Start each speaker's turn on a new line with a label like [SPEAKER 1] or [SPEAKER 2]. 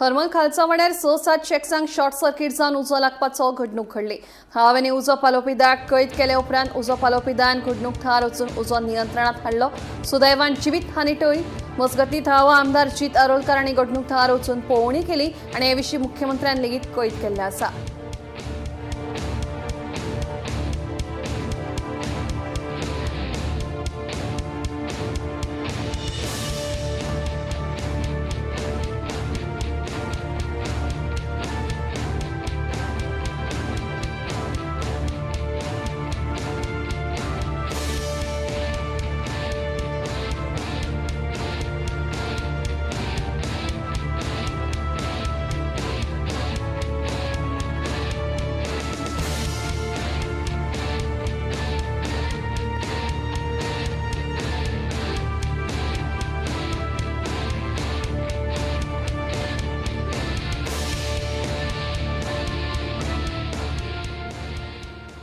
[SPEAKER 1] हरमल खालसा वाड्यार 6-7 शॅक्सांक short circuit जावन उजो लागपाचो घडणूक घडली. थळाव्यांनी उजो पालोवपी दळाक कळीत केले उपरांत उजो पालोवपी दळान घडणूक थळार वचून उजो नियंत्रणात हाडलो. सुदैवान जिवीत हानी टळ्ळी. मजगतीं थळावो आमदार जीत आरोलकर हांणी घडणूक थळार वचून पळोवणी केली आनी हे विशीं मुख्यमंत्र्यान लेगीत कळीत केल्लें आसा.